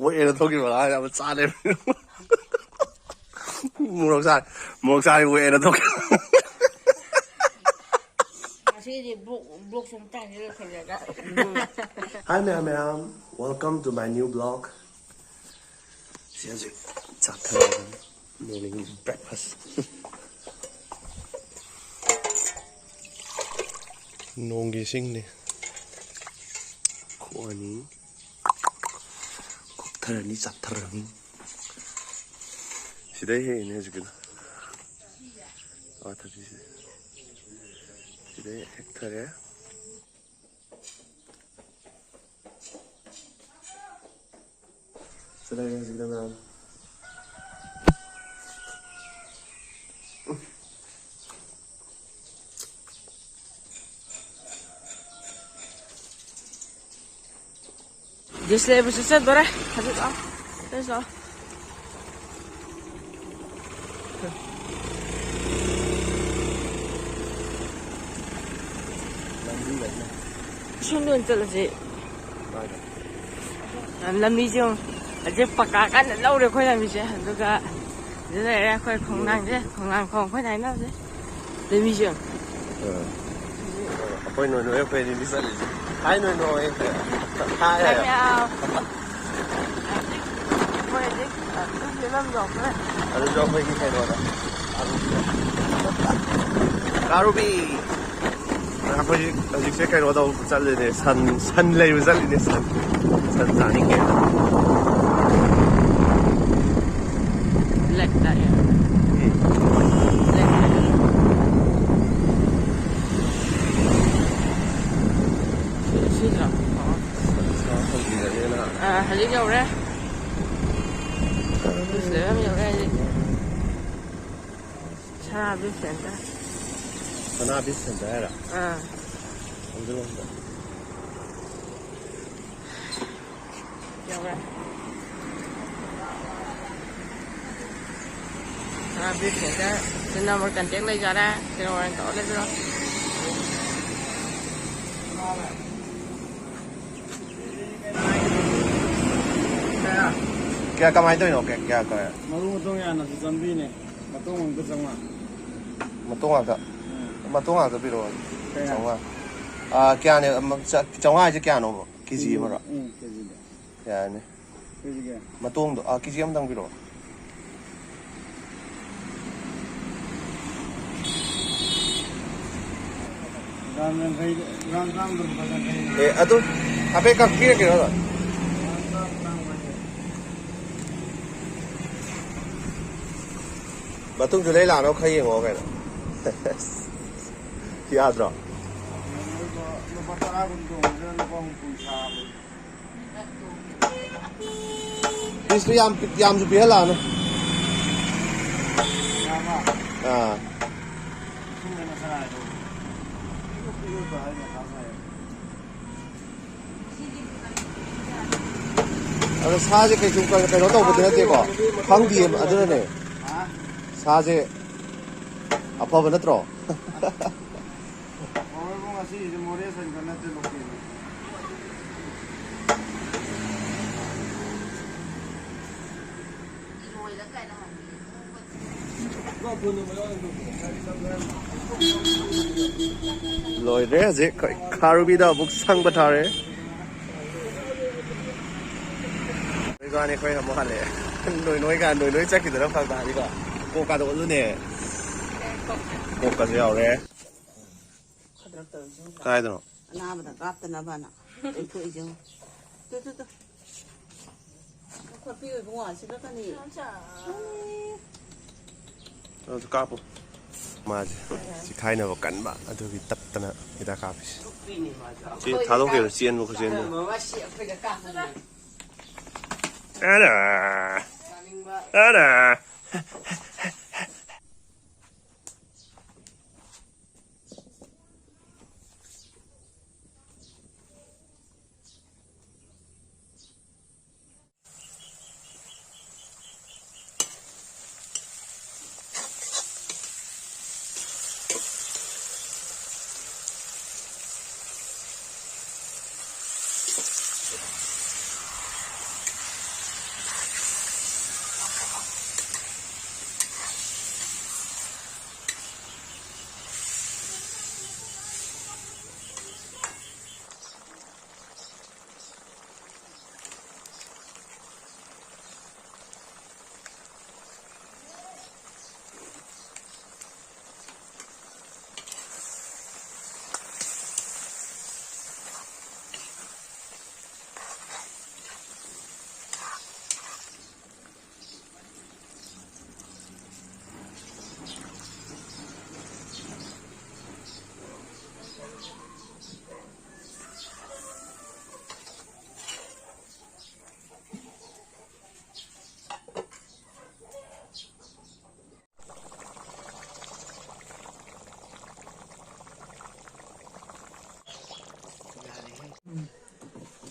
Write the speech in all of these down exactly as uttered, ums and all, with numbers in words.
Weight ꯑꯣꯏꯅ ꯊꯣꯛꯈꯤꯕ ꯍꯥꯏ ꯌꯥꯝ ꯆꯥꯔꯦ꯫ ꯃꯣꯔꯣꯛ ꯆꯥꯔꯦ, ꯃꯣꯔꯣꯛ ꯆꯥꯔꯦ, ꯋꯦꯠ ꯑꯣꯏꯅ ꯊꯣꯛꯈꯤꯕ꯫ ꯉꯁꯤꯗꯤ ꯕ꯭ꯂꯣꯛ, ꯕ꯭ꯂꯣꯛꯁꯦ ꯑꯃꯇꯪ ꯂꯣꯏꯁꯤꯜꯂꯒ꯫ Hi ꯃꯌꯥꯝ ꯃꯌꯥꯝ, welcome to my new vlog. ꯁꯤ ꯍꯧꯖꯤꯛ ꯆꯥꯊꯔꯒꯅꯤ꯫ Morning breakfast꯫ ꯅꯣꯡꯒꯤ ꯏꯁꯤꯡꯅꯤ꯫ ꯈꯣꯛꯑꯅꯤ꯫ ꯈꯣꯛꯊꯔꯅꯤ, ꯆꯥꯊꯔꯅꯤ꯫ ꯁꯤꯗꯩ ꯍꯦꯛꯏꯅꯦ ꯍꯧꯖꯤꯛꯀꯤꯗꯣ꯫ ꯑꯋꯥꯊꯕꯤꯁꯦ꯫ ꯁꯤꯗꯩ ꯍꯦꯛꯊꯔꯦ꯫ ꯆꯠꯂꯒꯦ ꯍꯧꯖꯤꯛ ꯅꯪ꯫ ꯗꯤꯁ ꯂꯩꯕꯁꯨ ꯆꯠꯇꯣꯔꯦ꯫ ꯍꯧꯖꯤꯛ ꯂꯥꯛꯑꯣ꯫ ꯆꯠꯂꯁꯤ ꯂꯥꯛꯑꯣ꯫ ꯁꯣꯝꯗ ꯑꯣꯏꯅ ꯆꯠꯂꯁꯤ꯫ ꯂꯝꯕꯤꯁꯦ ꯌꯦꯡꯉꯨ꯫ ꯑꯁꯤ ꯄꯀꯥ ꯀꯟꯅ ꯂꯧꯔꯦ ꯑꯩꯈꯣꯏ ꯂꯝꯕꯤꯁꯦ꯫ ꯑꯗꯨꯒ ꯁꯤꯗ ꯂꯩꯔꯦ ꯑꯩꯈꯣꯏ ꯈꯣꯡꯅꯥꯡꯁꯦ, ꯈꯣꯡꯅꯥꯡ ꯈꯣꯡ ꯑꯩꯈꯣꯏꯅ ꯍꯥꯏꯅꯕꯁꯦ꯫ ꯂꯝꯕꯤꯁꯦ ꯌꯦꯡꯉꯨ꯫ ꯑꯥ꯫ ꯑꯩꯈꯣꯏ ꯅꯣꯏ ꯅꯣꯏ ꯑꯩꯈꯣꯏ ꯑꯅꯤꯗꯤ ꯆꯠꯂꯤꯁꯦ꯫ ꯍꯥꯏ ꯅꯣꯏ ꯅꯣꯏ꯫ ꯍꯥꯏ ꯍꯥꯏ꯫ ꯂꯝꯌꯥꯎ꯫ ꯍꯧꯖꯤꯛ ꯑꯩꯈꯣꯏ ꯍꯧꯖꯤꯛ ꯑꯗꯨꯝ ꯐꯤꯂꯝ ꯌꯧꯈ꯭ꯔꯦ꯫ ꯑꯗꯨꯁꯨ ꯑꯩꯈꯣꯏꯒꯤ ꯀꯩꯅꯣꯗ꯫ ꯀꯥꯔꯨꯕꯤ꯫ ꯑꯩꯈꯣꯏ ꯍꯧꯖꯤꯛꯁꯦ ꯀꯩꯅꯣ ꯇꯧꯕ ꯆꯠꯂꯤꯅꯦ, ꯁꯟ, ꯁꯟ ꯂꯩꯕ ꯆꯠꯂꯤꯅꯦ, ꯁꯟ, ꯁꯟ ꯆꯥꯅꯤꯡꯉꯦ꯫ Black ꯇꯥꯏꯌꯦ꯫ ꯎꯝ꯫ Black ꯇꯥꯏꯌꯦ꯫ ꯁꯤ, ꯁꯤꯗ꯭ꯔꯣ? ꯑꯣ꯫ ꯁꯟ ꯁꯥ ꯐꯪꯕꯤꯔꯅꯦꯅ꯫ ꯑꯥ, ꯍꯧꯖꯤꯛ ꯌꯧꯔꯦ꯫ ꯁꯤ ꯂꯩꯕꯝ ꯌꯧꯔꯦ ꯍꯧꯖꯤꯛ꯫ ꯁꯅꯥ ꯕꯤꯁ ꯁꯦꯟꯇꯔ꯫ ꯁꯅꯥ ꯕꯤꯁ ꯁꯦꯟꯇꯔ ꯍꯥꯏꯔꯣ? ꯑꯥ꯫ ꯈꯪꯖꯤꯜꯂꯣ ꯑꯝꯇ꯫ ꯌꯧꯔꯦ꯫ ꯁꯅꯥ ꯕꯤꯁ ꯁꯦꯟꯇꯔ꯫ ꯁꯤ ꯅꯝꯕꯔ ꯀꯟꯇꯦꯛ ꯂꯩꯖꯔꯦ꯫ ꯁꯤꯗ ꯑꯣꯏꯅ ꯇꯧꯔ ꯂꯩꯕꯤꯔꯣ꯫ ꯀꯌꯥ, ꯀꯃꯥꯏꯅ ꯇꯧꯔꯤꯅꯣ? ꯀꯌꯥ, ꯀꯌꯥ, ꯀꯌꯥ? ꯃꯔꯨ ꯃꯇꯣꯡ ꯌꯥꯅꯁꯨ ꯆꯥꯝꯕꯤꯅꯦ꯫ ꯃꯇꯣꯡ ꯑꯝꯇ ꯆꯥꯝꯃꯉꯥ꯫ ꯃꯇꯣꯡ ꯉꯥꯛꯇ? ꯎꯝ꯫ ꯃꯇꯣꯡ ꯉꯥꯛꯇ ꯄꯤꯔꯛꯑꯣ꯫ ꯀꯌꯥ? ꯆꯥꯝꯃꯉꯥ꯫ ꯑꯥ, ꯀꯌꯥꯅꯦ? ꯑꯃ, ꯆꯥ-, ꯆꯥꯝꯃꯉꯥ ꯍꯥꯏꯁꯦ ꯀꯌꯥꯅꯣꯕ? ꯀꯦ ꯖꯤ ꯀꯦ ꯖꯤ ꯑꯃꯔꯣ? ꯎꯝ, ꯀꯦ ꯖꯤꯗ꯫ ꯌꯥꯔꯅꯤ꯫ ꯀꯦ ꯖꯤ ꯀꯌꯥ? ꯃꯇꯣꯡꯗꯣ, ꯑꯥ, ꯀꯦ ꯖꯤ ꯑꯃꯇꯪ ꯄꯤꯔꯛꯑꯣ꯫ ꯒ꯭ꯔꯥꯝ ꯌꯥꯡꯈꯩ, ꯒ꯭ꯔꯥꯝ ꯆꯥꯝꯃꯗ ꯂꯨꯄꯥ ꯌꯥꯡꯈꯩ꯫ ꯑꯦ, ꯑꯗꯨ ꯍꯥꯏꯐꯦꯠ ꯀꯛꯄꯤꯔꯒꯦꯔꯣ? ꯒ꯭ꯔꯥꯝ ꯆꯥꯝꯃ ꯇꯥꯡꯕ ꯍꯥꯏꯁꯦ꯫ ꯃꯇꯨꯡꯁꯨ ꯂꯩ ꯂꯥꯛꯅꯕ ꯈꯔ ꯌꯦꯡꯉꯣ ꯀꯩꯅꯣ꯫ ꯌꯥꯗ꯭ꯔꯣ? ꯂꯨꯄꯥ ꯇꯔꯥ ꯀꯨꯟ ꯇꯣꯡꯕꯗꯨꯅ ꯂꯨꯄꯥ ꯍꯨꯝꯐꯨ ꯁꯥꯕ꯫ ꯄꯤꯁꯇꯨ ꯌꯥꯝ, ꯌꯥꯝꯁꯨ ꯄꯤꯍꯜꯂꯛꯑꯅꯨ꯫ ꯌꯥꯕ? ꯑꯥ꯫ ꯄꯤꯛꯇ꯭ꯔꯨ ꯄꯤꯛꯄ ꯍꯥꯏ ꯃꯊꯥ ꯁꯥꯏ꯫ ꯑꯗꯣ ꯁꯥꯁꯦ ꯀꯩꯁꯨ ꯀꯩꯅꯣ ꯇꯧꯕꯗꯤ ꯅꯠꯇꯦꯀꯣ꯫ ꯈꯪꯗꯤꯌꯦ, ꯑꯗꯨꯅꯅꯦ꯫ ꯍꯥ? ꯁꯥꯁꯦ ꯑꯐꯕ ꯅꯠꯇ꯭ꯔꯣ? ꯍꯣꯏ, ꯉꯁꯤꯁꯦ ꯃꯣꯔꯦ ꯁꯟꯒ ꯅꯠꯇꯦ, ꯂꯣꯀꯦꯜꯅꯤ꯫ ꯂꯣꯏꯔꯦ ꯍꯧꯖꯤꯛ ꯑꯩꯈꯣꯏ ꯈꯥꯔꯨꯕꯤꯗ ꯑꯃꯨꯛ ꯁꯪꯕ ꯊꯥꯔꯦ꯫ ꯏꯕꯥꯅꯤ ꯑꯩꯈꯣꯏꯅ ꯑꯃꯨꯛ ꯍꯜꯂꯛꯑꯦ꯫ ꯅꯣꯏ ꯅꯣꯏ ꯀꯥ-, ꯅꯣꯏ ꯅꯣꯏ ꯆꯠꯈꯤꯗꯅ ꯐꯔꯛ ꯇꯥꯅꯤꯀꯣ꯫ ꯀꯣꯛꯀꯥꯗꯣ ꯑꯣꯠꯂꯨꯅꯦ꯫ ꯀꯣꯛꯀꯁꯨ ꯌꯥꯎꯔꯦ꯫ ꯈꯗ꯭ꯔꯛ ꯇꯧꯔꯤꯁꯤꯕꯨ꯫ ꯀꯥꯏꯗꯅꯣ? ꯑꯅꯥꯕꯗ ꯀꯥꯞꯇꯅꯕꯅ ꯇꯩꯊꯣꯛꯏꯁꯦ ꯌꯦꯡꯉꯨ꯫ Two, two, two. ꯈꯣꯠꯄꯤ ꯑꯣꯏꯕ ꯉꯥꯛꯁꯤꯗ ꯀꯅꯤ꯫ ꯑꯗꯨ ꯀꯥꯞꯄꯨ꯫ ꯃꯥꯁꯦ ꯆꯤꯈꯥꯏꯅꯕ ꯀꯟꯕ ꯑꯗꯨꯒꯤ ꯇꯞꯇꯅ ꯍꯤꯗꯥꯛ ꯀꯥꯞꯄꯤꯁꯦ꯫ ꯆꯦ-, ꯊꯥꯗꯣꯛꯈꯤꯕ ꯆꯦꯟꯕ ꯈꯨꯆꯦꯟꯗꯣ꯫ ꯃꯃꯥꯁꯤ ꯑꯩꯈꯣꯏꯗ ꯀꯥꯞꯄꯅꯦ꯫ ꯑꯔꯥ! ꯆꯥꯅꯤꯡꯕ꯫ ꯑꯔꯥ!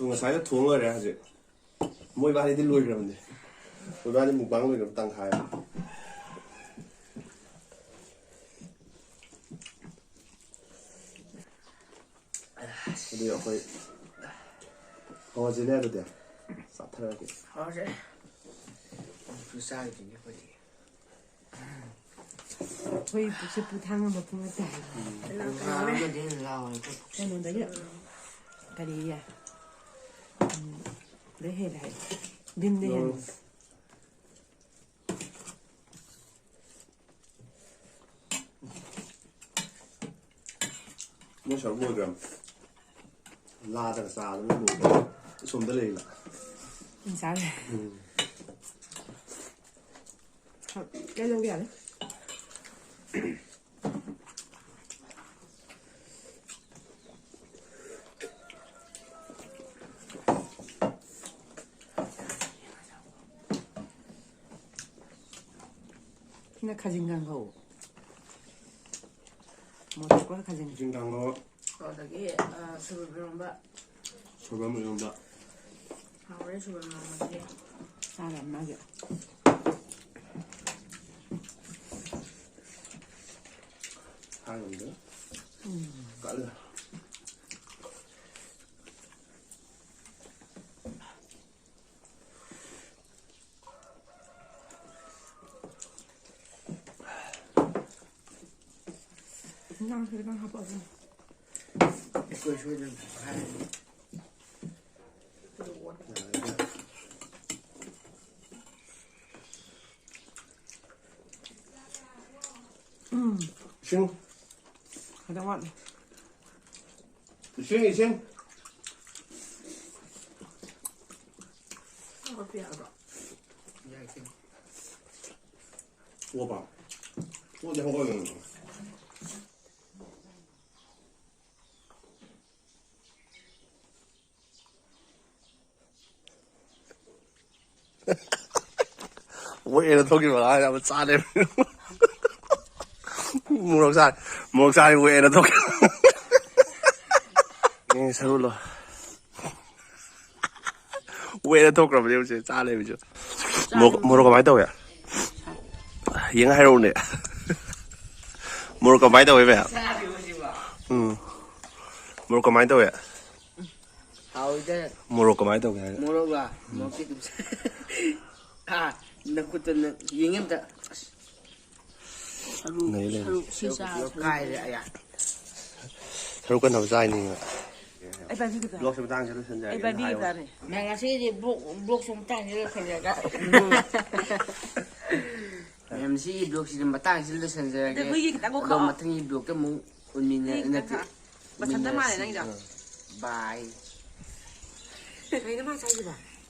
ꯉꯁꯥꯏꯅ ꯊꯣꯡ ꯂꯣꯏꯔꯦ ꯍꯧꯖꯤꯛ꯫ ꯃꯣꯏ ꯏꯕꯥꯅꯤꯗꯤ ꯂꯣꯏꯈ꯭ꯔꯕꯅꯦ꯫ ꯃꯣꯏ ꯏꯕꯥꯅꯤ ꯃꯨꯛꯕꯥꯡ ꯂꯣꯏꯈ꯭ꯔꯕ ꯇꯪꯈꯥꯏ꯫ ꯑꯗꯨꯗꯤ ꯑꯩꯈꯣꯏ ꯍꯧꯔꯁꯤꯅꯦ ꯑꯗꯨꯗꯤ꯫ ꯆꯥꯊꯔꯒꯦ꯫ ꯍꯧꯔꯁꯦ꯫ ꯑꯃꯨꯛꯁꯨ ꯆꯥꯈꯤꯗꯣꯏꯅꯦ ꯑꯩꯈꯣꯏꯗꯤ꯫ ꯑꯩꯈꯣꯏ ꯄꯨꯛꯁꯦ ꯄꯨꯊꯥꯡ ꯑꯃ ꯄꯨꯡ ꯍꯥꯏꯇꯥꯔꯦ꯫ ꯄꯨꯡꯈꯥꯏ ꯑꯃꯗꯤ ꯍꯦꯟꯅ ꯂꯥꯎꯔꯦ ꯑꯩꯈꯣꯏ ꯄꯨꯛꯁꯦ꯫ ꯀꯩꯅꯣꯗꯒꯤ ꯀꯔꯤꯌꯦ? ꯎꯝ, ꯗꯩ ꯍꯦꯜꯂꯦ ꯍꯥꯏ꯫ ꯚꯤꯝꯗꯩ ꯍꯦꯜꯂꯦ꯫ ꯃꯣꯏ ꯁꯔꯨꯛ ꯂꯣꯏꯈ꯭ꯔꯕꯅꯤ꯫ ꯂꯥꯗꯒ ꯆꯥꯗꯅ ꯂꯣꯏꯈ꯭ꯔꯦ꯫ ꯑꯁꯣꯝꯗ ꯂꯩꯔꯤꯕ꯫ ꯎꯝ, ꯆꯥꯔꯦ꯫ ꯎꯝ꯫ ꯀꯩ ꯂꯧꯒꯦ ꯌꯥꯅꯤ? ꯁꯤꯅ ꯈꯥꯖꯤꯡ ꯀꯥꯡꯍꯧ꯫ ꯃꯣꯔꯣꯛ ꯇꯦꯛꯄꯒ ꯈꯥꯖꯤꯡ꯫ ꯈꯥꯖꯤꯡ ꯀꯥꯡꯍꯧ꯫ ꯑꯗꯒꯤ, ꯑ, ꯁꯣꯏꯕꯨꯝ ꯏꯔꯣꯝꯕ꯫ ꯁꯣꯏꯕꯨꯝ ꯏꯔꯣꯝꯕ꯫ ꯍꯥꯎꯔꯦ ꯁꯣꯏꯕꯨꯝ ꯏꯔꯣꯝꯕꯁꯦ꯫ ꯆꯥꯔꯦ ꯃꯥꯒꯤ꯫ ꯍꯥꯏ ꯉꯝꯗꯦ꯫ ꯎꯝ꯫ ꯀꯜꯂꯦ꯫ ꯏꯟꯖꯥꯡꯁꯦ ꯈꯤꯇꯪ ꯍꯥꯞꯄꯛꯑꯒꯦ꯫ ꯑꯩꯈꯣꯏ ꯁꯣꯏꯗꯅ ꯍꯥꯏꯔꯅꯤ꯫ ꯎꯝ꯫ ꯏꯁꯤꯡ꯫ ꯈꯤꯇꯪ ꯋꯥꯠꯂꯤ꯫ ꯏꯁꯤꯡ, ꯏꯁꯤꯡ꯫ ꯍꯥꯞꯄ ꯌꯥꯔꯕꯣ? ꯌꯥꯏ, ꯏꯁꯤꯡ꯫ ꯑꯣ, ꯄꯥ꯫ ꯑꯣꯗꯤ ꯍꯧꯒꯠꯂꯦ꯫ ꯋꯦꯠ ꯍꯦꯟꯅ ꯊꯣꯛꯈꯤꯕ ꯑꯉꯥꯡ ꯑꯃ ꯆꯥꯔꯦ꯫ ꯃꯣꯔꯣꯛ ꯆꯥꯔꯦ, ꯃꯣꯔꯣꯛ ꯆꯥꯔꯦ, ꯋꯦꯠ ꯍꯦꯟꯅ ꯊꯣꯛꯈꯤꯕ꯫ ꯑꯦ, ꯁꯔꯨ ꯂꯣ꯫ ꯋꯦꯠꯅ ꯊꯣꯛꯈ꯭ꯔꯕꯅꯦ ꯍꯧꯖꯤꯛ ꯆꯥ ꯂꯩꯕꯁꯨ꯫ ꯃꯣꯔꯣꯛ ꯃꯣꯔꯣꯛ ꯀꯃꯥꯏꯅ ꯇꯧꯋꯦ? ꯌꯦꯡ ꯍꯥꯏꯔꯛꯎꯅꯦ꯫ ꯃꯣꯔꯣꯛ ꯀꯃꯥꯏꯅ ꯇꯧꯋꯦ ꯃꯌꯥꯝ? ꯎꯝ꯫ ꯃꯣꯔꯣꯛ ꯀꯃꯥꯏꯅ ꯇꯧꯋꯦ? ꯍꯥꯎꯏꯗ꯫ ꯃꯣꯔꯣꯛ ꯀꯃꯥꯏꯅ ꯇꯧꯒꯦ ꯍꯥꯏꯔꯒ? ꯃꯣꯔꯣꯛꯂꯣ? ꯃꯣꯔꯣꯛꯇꯤ ꯑꯗꯨꯝ ꯆꯥꯏ꯫ ꯑꯥ, ꯅꯈꯨꯠꯇ ꯅꯪ ꯌꯦꯡꯉꯦ ꯑꯝꯇ꯫ ꯑꯁ꯫ ꯁꯔꯨ, ꯅꯩ ꯂꯩꯔꯝꯃꯦ꯫ ꯁꯔꯨ, ꯁꯤ ꯆꯥ, ꯁꯔꯨ ꯀꯥꯏꯔꯦ, ꯑꯌꯥ꯫ ꯁꯔꯨ ꯀꯟꯅꯕ ꯆꯥꯏꯅꯤꯅ꯫ ꯑꯩ ꯄꯥꯏꯕꯤꯒꯗ꯭ꯔꯥ? ꯕ꯭ꯂꯣꯛꯁꯦ ꯃꯇꯥꯡꯁꯤꯗ ꯂꯣꯏꯁꯤꯟꯖꯔꯒꯦ꯫ ꯑꯩ ꯄꯥꯏꯕꯤꯒꯗ꯭ꯔꯥꯅꯦ? ꯅꯪ ꯉꯁꯤꯗꯤ ꯕ꯭ꯂꯣꯛ, ꯕ꯭ꯂꯣꯛꯁꯦ ꯃꯇꯥꯡꯁꯤꯗ ꯂꯣꯏꯁꯤꯜꯂꯒ꯫ ꯃꯦꯝ, ꯁꯤꯒꯤ ꯕ꯭ꯂꯣꯛꯁꯤꯗꯤ ꯃꯇꯥꯡꯁꯤꯗ ꯂꯣꯏꯁꯤꯟꯖꯔꯒꯦ꯫ ꯑꯗꯣ ꯃꯊꯪꯒꯤ ꯕ꯭ꯂꯣꯛꯇ ꯑꯃꯨꯛ ꯎꯟꯃꯤꯟꯅ-, ꯅꯠꯇꯦ꯫ ꯃꯊꯟꯇ ꯃꯥꯜꯂꯦ ꯎꯟꯃꯤꯟꯅꯔꯁꯤ꯫ ꯅꯪꯒꯤꯗꯣ꯫ ꯕꯥꯏ꯫ ꯀꯩꯅꯣ ꯃꯥ ꯆꯥꯏꯁꯤꯕꯣ?